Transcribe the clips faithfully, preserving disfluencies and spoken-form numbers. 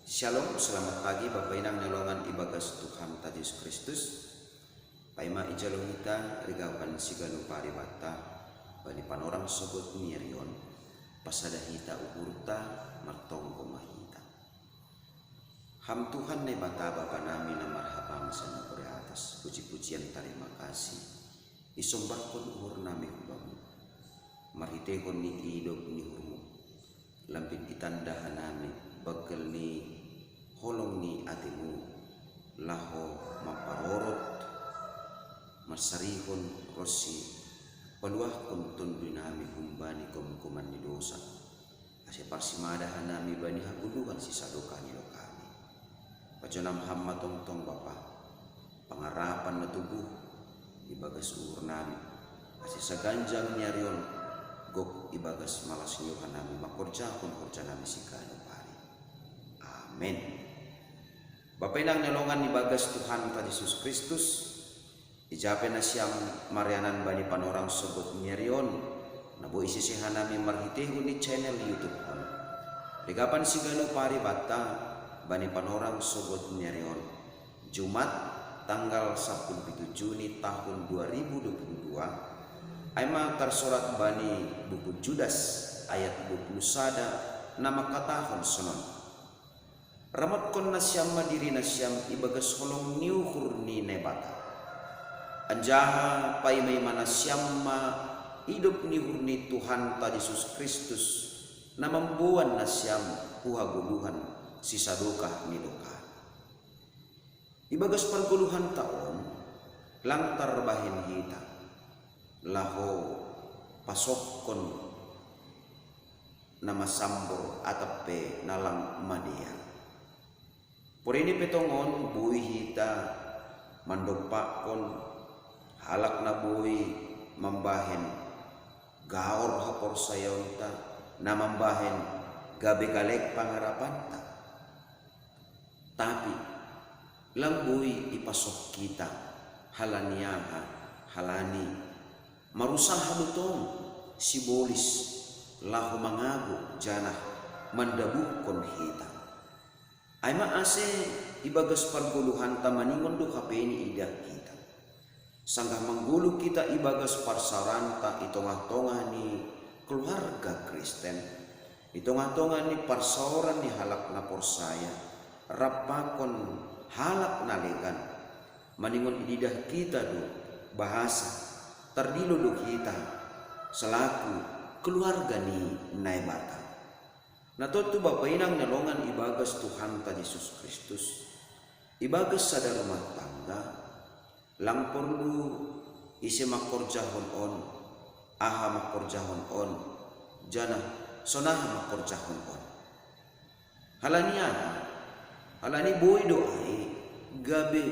Shalom, selamat pagi Bapa Inang na longan ibagas Tuhan ta Jesus Kristus. Paima ijalo hita rigapan siganup ari banta bani panorang sogot ni ari on, pasada hita uhurta, martonggo ma hita. Ham Tuhan Naibata Bapa nami na marhabangsa nagori atas, puji-pujian tarima kasih isombarkon uhur nami hu Bamu marhitehon ni idop ni uhurMu. Lambin itanda hanami banggal ni holong ni ateMu laho mamparorot, mansarihon ronsi paluahkon tondinami humbani gomgoman ni dosa, ase parsimada hanami bani hagoluhan sisadokah ni dokahmi. Pajonam Ham ma tongtong Bapa pangarapan na tubu ibagas uhur nami, ase saganjang ni ari on gok ibagas malas ni roha nami mangkorjahon horja nami siganup ari. Amen. Bapa Inang na longan ibagas Tuhan ta Jesus Kristus, ija pe nasiam marianan bani panorang sogot ni ari on, na boi isese hanami marhitehon ni channel YouTube on. Rigapan siganup ari banta bani panorang sogot ni ari on, Jumat, tanggal sampulu pitu Juni tahun dua ribu dua puluh dua, ai ma tarsorat bani buku Judas ayat dua puluh sada na mangkatahon sonon: Ramotkon nasiam ma diri nasiam ibagas holong ni uhur ni Naibata. Anjaha paimaima nasiam ma idop ni uhur ni Tuhanta Jesus Kristus, na mamboan nasiam hu hagoluhan sisadokah ni dokah. Ibagas pargoluhanta on, lang tarbahen hita laho pasokkon na masambor atap pe na lang madear. Porini pe tongon boi hita mandompakkon halak na boi mambahen gaor haporsayaonta, na mambahen gabe galek pangarapanta. Tapi lang boi ipasok hita. Halani aha? Halani marusaha do tong sibolis laho mangago janah mandabuhkon hita. Ai ma ase ibagas pargoluhanta maningon do hape ni idah hita. Sanggah manggoluh hita ibagas parsaoranta i tongah-tongah ni keluarga Kristen, i tongah-tongah ni parsaoran ni halak na porsaya rap pakon halak na legan, maningon ididah hita do bahasa tardilo do hita selaku keluarga ni Naibata. Na tontu Bapa Inang na longan ibagas Tuhanta Jesus Kristus, ibagas sada rumah tangga, lang porlu ise mangkorjahon on, aha mangkorjahon on, janah sonaha mangkorjahon on. Halani aha? Halani boi do ai gabe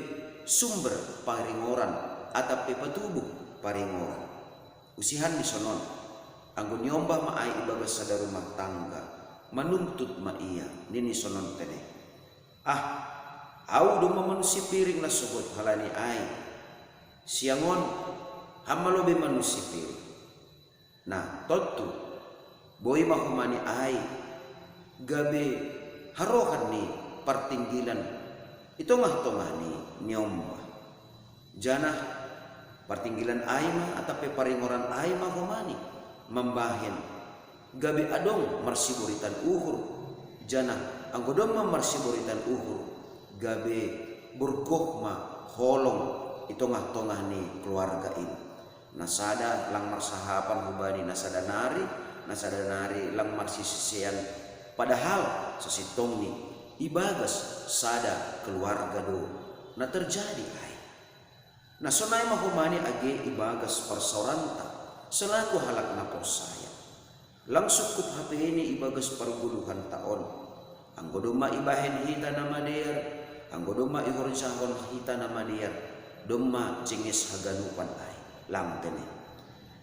sumber paringoran atap pe patubuh paringoran. Usihan ni sonon, anggo niombah ma ai ibagas sada rumah tangga, manuntut ma ia, nini sonon tene: Ah, ahu domma manusi piring na sogot, halani ai siang on ham ma lobei manusi piring. Na tontu boi ma homa ni ai gabe harohan ni partinggilan i tongah-tongah ni niombah. Janah partinggilan ai ma atap pe paringoran ai ma homa ni mambahen gabe adong marsiboritan uhur, janah anggo domma marsiboritan uhur, gabe borgoh ma holong i tongah-tongah ni keluarga in. Na sada lang marsahapan hubani na sada nari, na sada nari lang marsisesean, padahal sasintongni ibagas sada keluarga do na terjadi ai. Na sonai ma homa ni age ibagas parsaoranta selaku halak na porsaya. Lang sungkup hape ni ibagas pargoluhanta on. Anggo domma ibahen hita na madear, anggo domma ihorjahon hita na madear, domma jenges haganupan ai, lang tene.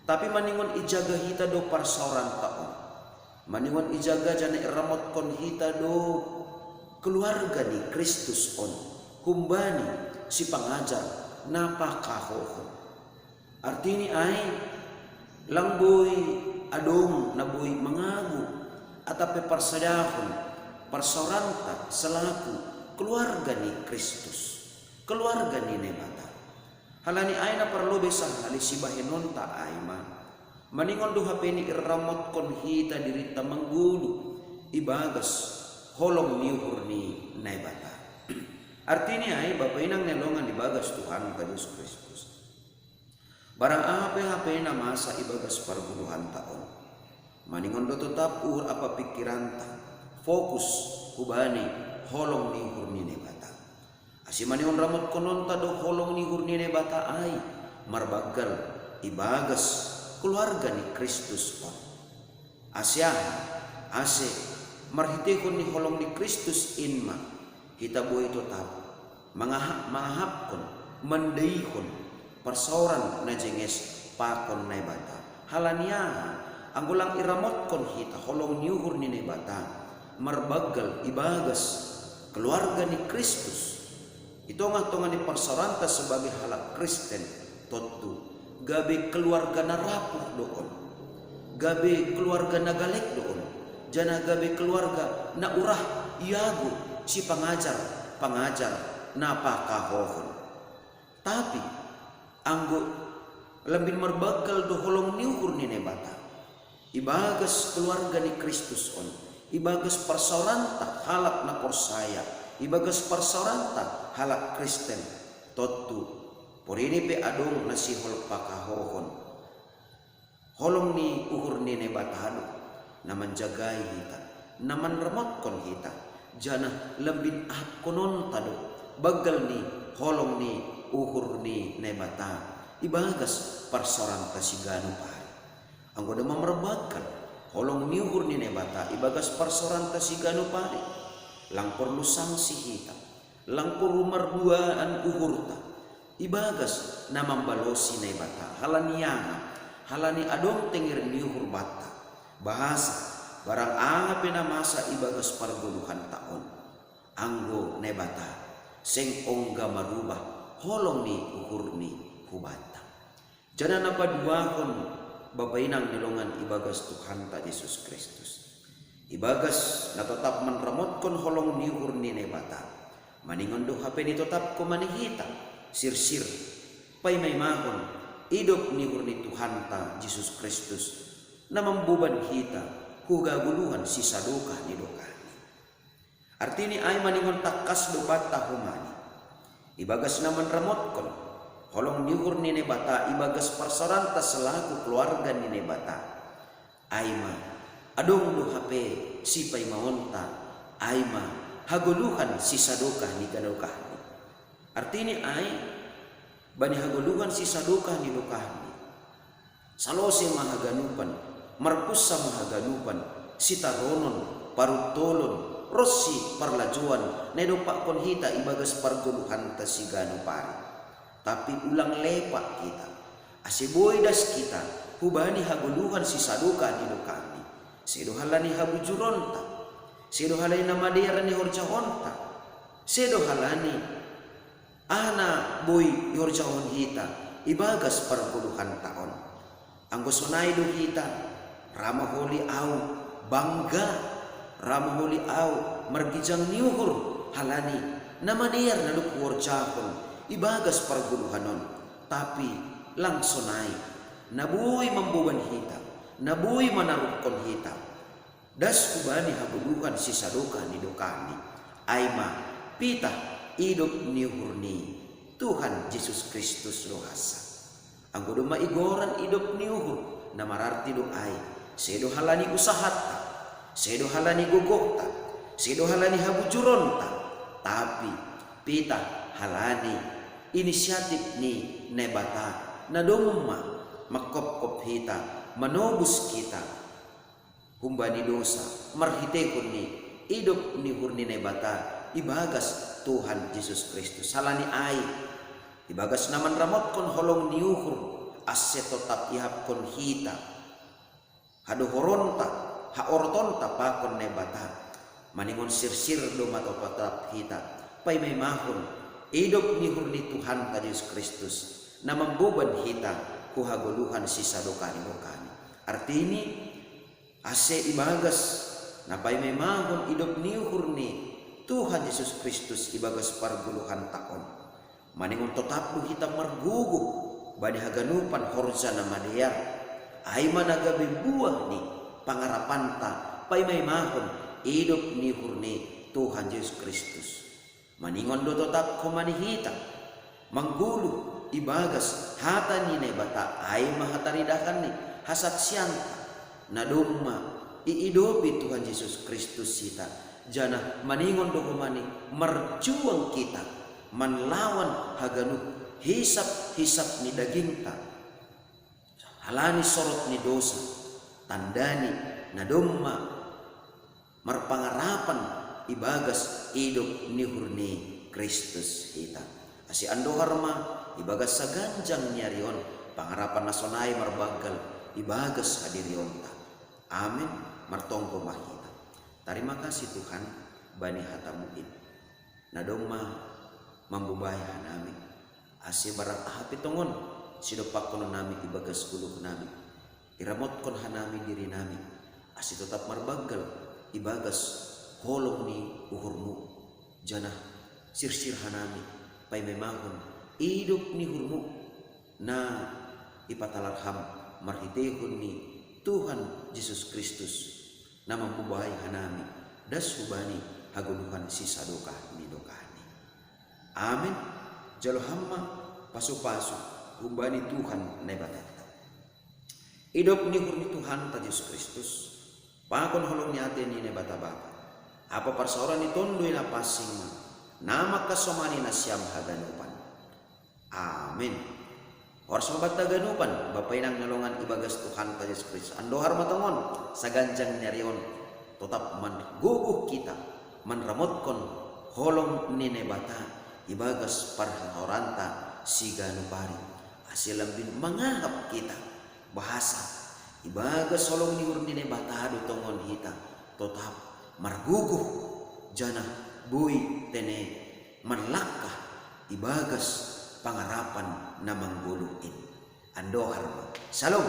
Tapi maningon ijaga hita do parsaoranta on, maningon ijaga janah iramotkon hita do keluarga ni Kristus on humbani sipangajar na pakahohon. Artini ai, lang boi adong na boi mangago atap pe parsadahon parsaoranta selaku keluarga ni Kristus, keluarga ni Naibata. Halani ai na parlu be sahali sibahenonta ai ma maningon do hape ni irramotkon hita dirinta manggolu ibagas holong ni uhur ni Naibata. Artini ai, bapa inang ni longan ibagas Tuhanta Jesus Kristus, barang aha pe hape na masa ibagas pargoluhanta on, maningon do totap uhur ampa pingkiranta fokus hubani holong ni uhur ni Naibata. Ase maningon ramotkononta do holong ni uhur ni Naibata ai marbanggal ibagas keluarga ni Kristus on. Ase aha? Ase marhiteihon ni holong ni Kristus in ma hita boi totap mangaha-, mangahapkon, mandaihon parsaoran na jenges pakon Naibata. Halani aha? Anggo lang iramotkon hita holong ni uhur ni Naibata marbanggal ibagas keluarga ni Kristus i tongah-tongah ni parsaoranta sebagai halak Kristen, tontu gabe keluarga na rapuh do on, gabe keluarga na galek do on, janah gabe keluarga na urah iago sipangajar-pangajar na pakahohon. Tapi anggo lambin marbanggal do holong ni uhur ni Naibata ibagas keluarga ni Kristus on, ibagas parsaoranta halak na porsaya, ibagas parsaoranta halak Kristen, tontu porini pe adong na sihol pakahohon. Holong ni uhur ni Naibata do na manjagai hita, na manramotkon hita, janah lambin ahapkononta do banggal ni holong ni uhur ni Naibata ibagas parsaoranta siganup ari. Anggo domma marbanggal holong ni uhur ni Naibata ibagas parsaoranta siganup ari, lang porlu sangsi hita, lang porlu marduaan uhurta ibagas na mambalosi Naibata. Halani aha? Halani adong tenger ni uhur banta, bahasa barang aha pe na masa ibagas pargoluhanta on, anggo Naibata seng ongga marubah holong ni uhurni hubanta. Janah na paduahon, bapa inang ni longan ibagas Tuhanta Jesus Kristus, ibagas na totap manramotkon holong ni uhur ni Naibata, maningon do hape ni totap homa ni hita sirsir paima-imahon idop ni uhur ni Tuhanta Jesus Kristus, na mamboban hita hu hagoluhan sisadokah ni dokahni. Artini ai maningon tangkas do banta homa ni, ibagas na manramotkon holong ni uhur ni Naibata ibagas parsaoranta selaku keluarga ni Naibata, ai ma adong do hape sipaimaonta, ai ma hagoluhan sisadokah ni dokahni. Artini ai, bani hagoluhan sisadokah ni dokahni, salose ma haganupan, marpunsa ma haganupan, sitaronon, paruntolon, ronsi parlajouan na idompakkon hita ibagas pargoluhanta siganup ari. Tapi ulang lepak hita, ase boi das hita hubani hagoluhan sisadokah ni dokahni, sedo halani habujuronta, sedo halani na madear ni horjahonta, sedo halani aha na boi ihorjahon hita ibagas pargoluhanta on. Anggo sonai do hita, ra maholi ahu bangga, ra maholi ahu margijang ni uhur halani na madear na dob huhorjahon ibagas pargoluhan on. Tapi lang sonai, na boi mamboban hita, na boi manaruhkon hita das hubani hagoluhan sisadokah ni dokahni, ai ma pitah idop ni uhur ni Tuhan Jesus Kristus do hansa. Anggo domma igoran idop ni uhur, na mararti do ai, sedo halani usahanta, sedo halani gogohta, sedo halani habujuronta, tapi pitah halani inisiatif ni Naibata na domma mangkopkop hita, manobus hita humbani dosa marhiteihon ni idop ni uhur ni Naibata ibagas Tuhan Jesus Kristus. Halani ai, ibagas na manramotkon holong ni uhur, ase totap ihapkon hita hadohoronta, haorotonta pakon Naibata, maningon sirsir do ma totap hita paima-imahon idop ni uhur ni Tuhanta Jesus Kristus, na mamboban hita hu hagoluhan sisadokah ni dokahni. Artini, ase ibagas Na paimemahon idop ni uhur ni Tuhan Jesus Kristus ibagas pargoluhan taon. Maningon totap do hita margogoh bani haganupan horja na madear, ai ma na gabe buah ni pangarapanta paimemahon idop ni uhur ni Tuhan Jesus Kristus. Maningon do totap homa ni hita manggoluh ibagas hata ni Naibata, ai ma hataridahan ni hasaksianta, na domma iidopi Tuhan Jesus Kristus hita, janah maningon do homa ni marjuang hita manlawan haganup hisap-hisap ni dagingta. Halani sorot ni dosa, tanda ni na domma marpangarapan ibagas idop ni uhur ni Kristus hita. Asi andohar ma ibagas saganjang ni ari on pangarapan na sonai marbanggal ibagas hadirionta. Amin. Martonggo ma hita. Tarima kasih Tuhan bani hatamu in, na domma mambubai hanami. Asi barang aha pe tongon sidompakkon nami ibagas goluh nami, iramotkon hanami diri nami, asi totap marbanggal ibagas holong ni uhurmu, janah sirsir hanami paimemahon idop ni uhurmu na ipatalar ham marhiteihon ni Tuhan Jesus Kristus, na mambubai hanami das hubani hagoluhan sisadokah ni dokahni. Amin. Jalo ham ma pasu-pasu humbani Tuhan Naibatanta. Idop ni uhur ni Tuhanta Jesus Kristus, pakon holong ni ate ni Naibata Bapa, ampa parsaoran ni Tonduy Napansing ma, na mangkasomani nasiam haganupan. Amin. Horas ma banta haganupan, Bapa inang na longan ibagas Tuhanta Jesus Kristus. Andohar ma tongon saganjang ni ari on totap margogoh hita manramotkon holong ni Naibata ibagas parsaoranta siganup ari. Asi lambin mangahap hita bahasa ibagas holong ni uhur ni Naibata do tongon hita totap margogoh, janah boi tene manlangkah ibagas pangarapan na manggoluh in. Andohar ma. Salom.